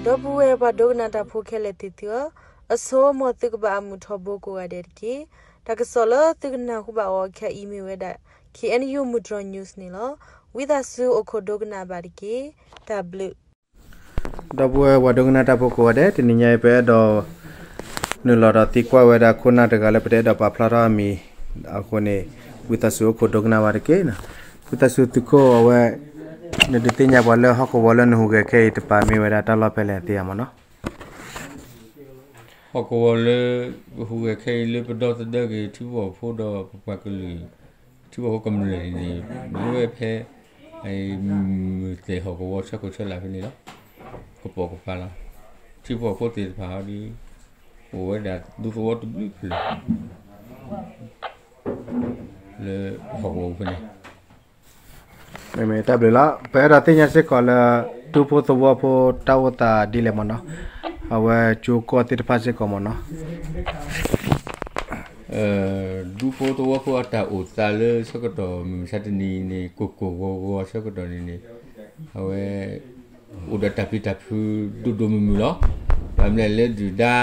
ဒီပုၢ်ဝဲၢ်ပှၤဒိကနၣ်တၢ်ဖိခဲလၢာ်သ့ၣ်သုဧၢ, အဆိ မ်သုကဘၣ်အမုာ်ထီဘိကိးဂၤဒဲးတက့ၢ်. တၢ်ကစီၣ်လၢသုကနၢ်ဟူဘၣ်အီၤခဲအံၤမ့ၢ်ဝဲဒၣ် K N U မုၢ်တြီၤ news န့ၣ်လီၤ. ဝံသးစူၤအိၣ်ခိးဒိကနၣ်ဘၣ်တက့ၢ်. တၢ်ဘျုး ဒီပုၢ်ဝဲၢ်ပှၤဒိကနၣ်တၢ်ဖိကိးဂၤဒဲး, တနံၤညါအံၤ ပအဲၣ်ဒိး နုာ်လီၤဒီးသံကွၢ်ဝဲဒၣ်ခိၣ်နၢ်တဂၤလၢပတအဲၣ်ဒိးပာ်ဖျါထီၣ်အမံၤအဃိန့ၣ်, ဝံသးစူၤအိၣ်ခိးဒိကနၣ်ဘၣ်တက့ၢ်. ဝံသးစူၤသုးခိၣ်အဝဲ, နဒုးသ့ၣ်ညါပှၤလၢဟီၣ်ကဝီၤလၢနဟူးဂဲၤခဲအံၤ တပၤမ့ၢ်ဝဲဒၣ်တၢ်လီၢ်ဖဲလဲၣ်သ့ဧါမၢ်နီၤ. ဟီၣ်ကဝီၤလၢ ပဟူးဂဲၤခဲအံၤလၢပဒီသဒၢက့ၤထံဖိကီၢ်ဖိဒီးပပှၤကလုာ် ထံဖိကီၢ်ဖိကမျၢၢ်န့ၣ် မ့ၢ်ဝဲဖဲ မုၢ်သဲးဟီၣ်ကဝီၤဆၢခိၣ်ဆၢလာ်ဖဲန့ၣ်လီၤ. ကပိာ်ကပၤလီၤ. ထံဖိကီၢ်ဖိသ့ၣ်တဖၣ်ဒီး အိၣ်ဝဲဒၣ်ဒူသဝီတဘျုးဖျၢၣ် လၢဟီၣ်ကဝီၤဖဲန့ၣ် မ့မ့ၢ်တၢ်ဘျုးလီၤ. ပအဲၣ်ဒိးသ့ၣ်ညါစ့ၢ်ကီးလၢ ဒူဖိသဝီဖိတၢ်အိၣ်သးဒ်လဲၣ်မၢ်နီၤ, အဝဲကၠိကီၢ်သ့ၣ်တဖၣ်စ့ၢ်ကီးမၢ်နီၤ. ဒူဖိသဝီဖိအတၢ်အိၣ်သးလၢဆၢကတီၢ်မုၢ်မဆါတနံၤအံၤန့ၣ် ကိၢ်ကိၢ်ဂီၤဂီၤဆၢကတီၢ်န့ၣ်န့ၣ် အဝဲ အိၣ်ဒီးတၢ်ပျံၤတၢ်ဖုးဒိၣ်ဒိၣ်မုၢ်မုၢ်လီၤ. ဘၣ်မနုၤလဲၣ်လၢဒုၣ်ဒါ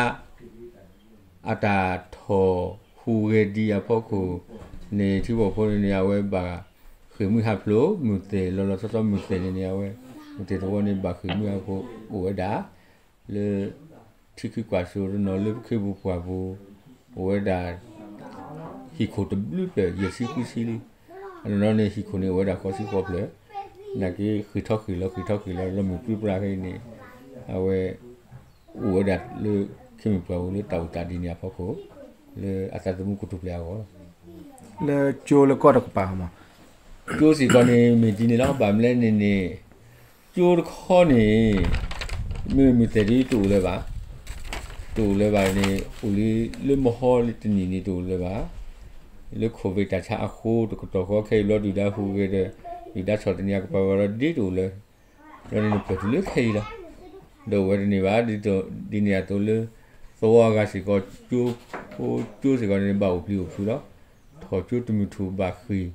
အတၢ်ထီၣ်ဟူးဂဲၤဒံးအဖီခိၣ်န့ၣ် ထံဖိကီၢ်ဖိန့ၣ်န့ၣ် အဝဲဘၣ်ဃ့ၢ်မှံဟးဖျိး မုၢ်သဲးလီၤလီၤဆီဆီ မုၢ်သဲးန့ၣ်န့ၣ် အဝဲ မုၢ်သဲးသဝီန့ၣ် ဘၣ်ဃ့ၢ်မှံဟးဖျိးအိၣ်ဝဲဒၣ် လၢ ထံခုၣ်ကွၢ်စိတနီၤလၢပခ့ပူၤပှၢ်ပူၤ အိၣ်ဝဲဒၣ် ဟံၣ်ခိၣ်တဘျုးဖျၢၣ် ယဲၢ်ဆံဃုဆံလံ. အနီၢ်နီၢ်န့ၣ် ဟံၣ်ခိၣ်န့ၣ်အိၣ်ဝဲဒၣ်ဃိးဆံဃိးဖျၢၣ်, နာ်က့ ဃ့ၢ်ထီၣ်ဃ့ၢ်လီၤ ဃ့ၢ်ထီၣ်ဃ့ၢ်လီၤ လီၤမုၢ်ပြံပြါခဲအံၤန့ၣ် အဝဲ အိၣ်ဝဲဒၣ်လၢ ခ့မုၢ်ပှၢ်ပူၤလၢတၢ်အိၣ်သးဒ်န့ၣ်အဖီခိၣ် လၢအသးသမူကထူၣ်ဖျဲးအဂီၢ်လီၤ. လၢကၠိလၢကီၢ်တကပၤမး ကၠိစ့ၢ်ကီးန့ၣ် မ့ၢ်ဒ်န့ၣ်လီၤ. ဘၣ်မနုၤလဲၣ်န့ၣ်န့ၣ် ကၠိတခီန့ၣ် မ့ၢ်မုၢ်သဲးဒ်တအိၣ်လၢၤဘၣ်, တအိၣ်လၢၤဘၣ်န့ၣ် အိၣ်လၢမဟီလၢတနံၣ်န့ၣ်တအိၣ်လၢၤဘၣ်. လၢ COVID တၢ်ဆါအဃိ တကတီၢ်ဃီခဲအံၤဘျီ ဒုၣ်ဒါဟူးဂဲၤဒီး ဒုၣ်ဒါဆီၣ်သနံးအကပၤဝဲလီၤ ဒ်တအိၣ်လၢၤ လီၤန့ၣ်န့ၣ် ပၢၢ်တုၤလၢခဲအံၤလီၤ. ဒီးအိၣ်ဝဲတန့ၢ်ဘၣ် ဒ်န့ၣ်အသိးလၢ သဝီအဂၤစ့ၢ်ကီး ကၠိဖိကၠိစ့ၢ်ကီးန့ၣ် ဘၣ်အိၣ်ပျံၤအိၣ်ဖုးလီၤ. ထီၣ်ကၠိတမုၢ်ထူၣ်ဘၣ်ဃ့ၢ်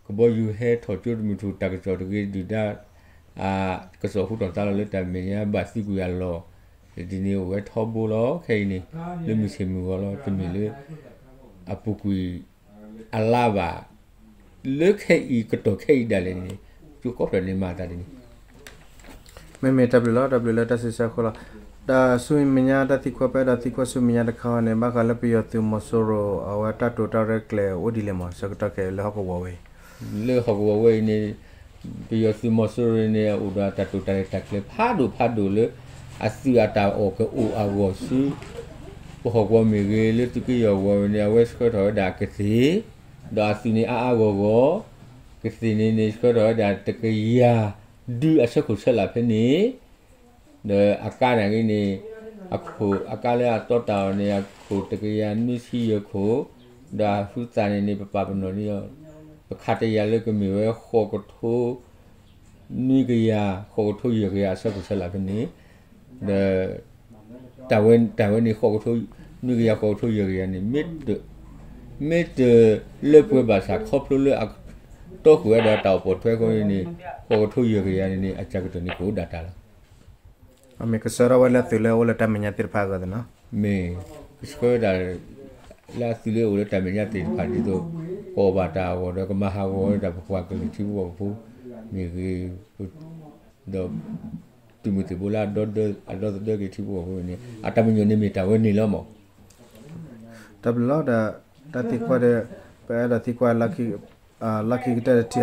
ကဘီယူၤဟဲထီၣ်ကၠိတမုၢ်ထူၣ် တၢ်ကစီၣ်တဂ့ၤ ဒုၣ်ဒါ အကစီၣ်ဟူထီၣ်သါလီၤလၢတၢ်မဲာ်ညါ ဘၣ်သံကွံာ်အလီၢ် ဒ်န့ၣ်အိၣ်ဝဲထီဘိလီၤ. ခဲအံၤန့ၣ် လၢမုၢ်ဆ့ၣ်မုၢ်ဂီၤလီၤ တမ့ၢ်လၢ အပူၤကွံာ် အလါဘၣ် လၢခဲအံၤကတီၢ်ခဲအံၤဒၣ်လဲာ်န့ၣ် ကၠိကိးဖျၢၣ်န့ၣ်မၤအသးဒ်န့ၣ် မ့မ့ၢ်တၢ်ဘျုးလီၤ တၢ်ဘျုးလၢတၢ်စံးဆၢအဃိလီၤ. တၢ်ဆူမဲာ်ညါတၢ်သံကွၢ် ပအဲၣ်ဒိးသံကွၢ်ဆူမဲာ်ညါတခါန့ၣ် ဘၣ်ဃးလၢပယီၤသုးမီၤစိရိၤ အဝဲတၢ်တိာ်တၢ်ရဲၣ်ကျဲၤအိၣ်ဒ်လဲၣ်မး ဆၢကတီၢ်ခဲအံၤလၢဟီၣ်ကဝီၤဝဲအံၤ လၢဟီၣ်ကဝီၤဝဲအံၤန့ၣ် ပယီၤသုးမီၤစိရိၤန့ၣ် အိၣ်ဒီးတၢ်တိာ်တၢ်ရဲၣ်တၢ်ကျဲၤဖးဒိၣ်ဖးဒိၣ်လၢ အသုးအတၢ်အီၣ်ကအိၣ်အဂီၢ်ဆူ ပဟီၣ်ကဝီၤမ့ၢ်ဂ့ၤ လၢသုးက့ယဲၢ်ဝီၤန့ၣ် အဝဲဆှၢထီၣ်ဝဲဒၣ်ကသ့ၣ် ဒီးအသုးန့ၣ်အါအါဂီၢ်ဂီၢ် ကသ့ၣ်န့ၣ်န့ၣ် ဆှၢထီၣ်ဝဲဒၣ်တကယၤ ဒုအဆၢခိၣ်ဆၢလာ်ဖဲန့ၣ် ဒီးအကါန့ၣ်ဂ့ၤန့ၣ် အခိၣ်အကါလၢအတီတၢ်အီၣ်န့ၣ် အခိၣ်တကယၤနွံဆံယဲၢ်ခိၣ် ဒီးအဟုသၣ်န့ၣ်န့ၣ် ပပာ်ပနီၣ်န့ၢ်အီၤ ပခးတယာ်လၢကမ့ၢ်ဝဲ ဃိးကထိ နွံကယၤ ဃိးကထိယဲၢ်ကယၤအဆၢခိၣ်ဆၢလာ်ဖဲန့ၣ် ဒီး တၢ်ဝဲန့ၣ် ဃိးကထိ နွံကယၤ ဃိးကထိယဲၢ်ကယၤန့ၣ် မ့ၢ်တလၢပှဲၤဘၣ်ဆၣ် ခီဖျိလၢအတီခိၣ်ဝဲဒီးတၢ်အိၣ်ပိာ်ထွဲအဃိန့ၣ်န့ၣ် ဃိးကထိယဲၢ်ကယၤန့ၣ်န့ၣ် အစှၤကတၢၢ်န့ၣ်ကအိၣ်ဒၣ်တၢ်လီၤ. မ့ၢ်ကဆှၢထီၣ်ဝဲလၢသုးလၢအိၣ်လၢတၢ်မဲာ်ညါသ့ၣ်တဖၣ်အဂီၢ်သ့ၣ်နီၤ မ့ၢ်ကဆှၢဝဲဒၣ် လၢအသုးလၢအိၣ်လၢတၢ်မဲာ်ညါသ့ၣ်တဖၣ်ဒ်သိး ကအီၣ်ဘၣ်တၢ်အဂီၢ်ဒီးကမၤဟးဂီၤဝဲဒၣ်ပပှၤကလုာ်ထံဖိကီၢ်ဖိမ့ၢ်ဂ့ၤ ဒီး သုးမုၢ်သံၣ်ဘိလၢအဒီသဒၢက့ၤထံဖိကီၢ်ဖိန့ၣ် အတၢ်ပညိၣ်န့ၣ်မ့ၢ်တၢ်ဝဲန့ၣ်လီၤမး. တၢ်ဘျုးလီၤဒီး တၢ်သံကွၢ်ဒီး ပအဲၣ်ဒိးသံကွၢ် လီၢ်ခံကတၢၢ်တထံၣ်အံၤန့ၣ်မ့ၢ်လၢ ပအဲၣ်ဒိးလၢ နဟ့ၣ်ဂံၢ်ဟ့ၣ်ဘါက့ၤ ပပှၤက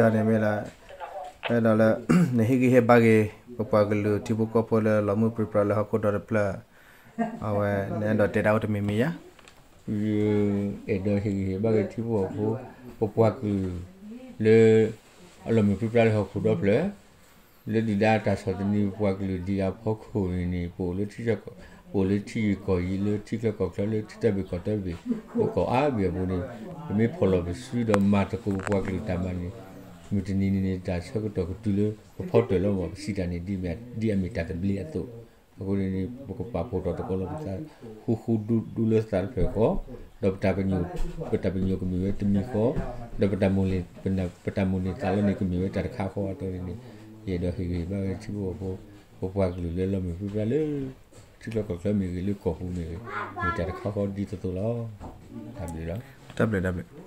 လုာ်ထံဖိကီၢ်ဖိလၢလီၤမုၢ်ပြံပြါလၢဟီၣ်ခိၣ်ဒီတဖျၢၣ် အဝဲ နအဲၣ်ဒိးတဲဒၣ်အိၣ်တမံၤမံၤဧါ. ယအဲၣ်ဒိးဟ့ၣ်ဂံၢ်ဟ့ၣ်ဘါက့ၤထံဖိကီၢ်ဖိ ပပှၤကလုာ် လၢ အလီၤမုၢ်ပြံပြါလၢဟီၣ်ခိၣ်ဒီဖျၢၣ် လၢဒုၣ်ဒါတၢ်ဆီၣ်သနံးပပှၤကလုာ်ဒံးအဖီခိၣ်န့ၣ်န့ၣ် ပအိၣ်လၢထံ ပအိၣ်လၢထံဂုၤကီၢ်ဂၤ လၢထံချၢကီၢ်ချၢ လၢထံတၢ်ဘ့ၣ်ကီၢ်တၢ်ဘ့ၣ် လၢကီၢ်အါဘ့ၣ်အပူၤန့ၣ် ပမ့ၢ်ဖီၣ်လီၤပစုဒီးမၤသကိးပပှၤကလုာ်တၢ်မၤန့ၣ် မုၢ်တနံၤန့ၣ်န့ၣ် တၢ်ဆၢကတီၢ်ကတုၤလၢပဖီတၢၣ်လီၤမး ပစံးတၢ်န့ၣ် ဒ်အမ့ၢ်တၢ်သဘျ့အသိး အဃိန့ၣ်န့ၣ် ပကပာ်ဖှိၣ်ထီၣ်သကိးလီၤပသး ဃူဃူဒူဒူလၢသးတဖျၢၣ်ဃီ ဒီးပတၢ်ပညိၣ် ပတၢ်ပညိၣ်ကမ့ၢ်ဝဲတမံၤဃီ ဒီး ပတၢ်မိၣ်န့ၢ်သးလီန့ၣ် ကမ့ၢ်ဝဲတၢ်တခါဃီအသိးန့ၣ်န့ၣ် ယအဲၣ်ဒိးဟ့ၣ်ဂံၢ်ဟ့ၣ်ဘါဝဲထံဖိကီၢ်ဖိ ပပှၤကလုာ်လၢလီၤမုၢ်ပြံပြါလၢ ထံချၢကီၢ်ချၢမ့ၢ်ဂ့ၤ လၢကီၢ်ပူၤမ့ၢ်ဂ့ၤ, မ့ၢ်တၢ်တခီဃီဒ်သိးသိးလီၤ. တၢ်ဘျုးလီၤ. တၢ်ဘျုး တၢ်ဘျုး.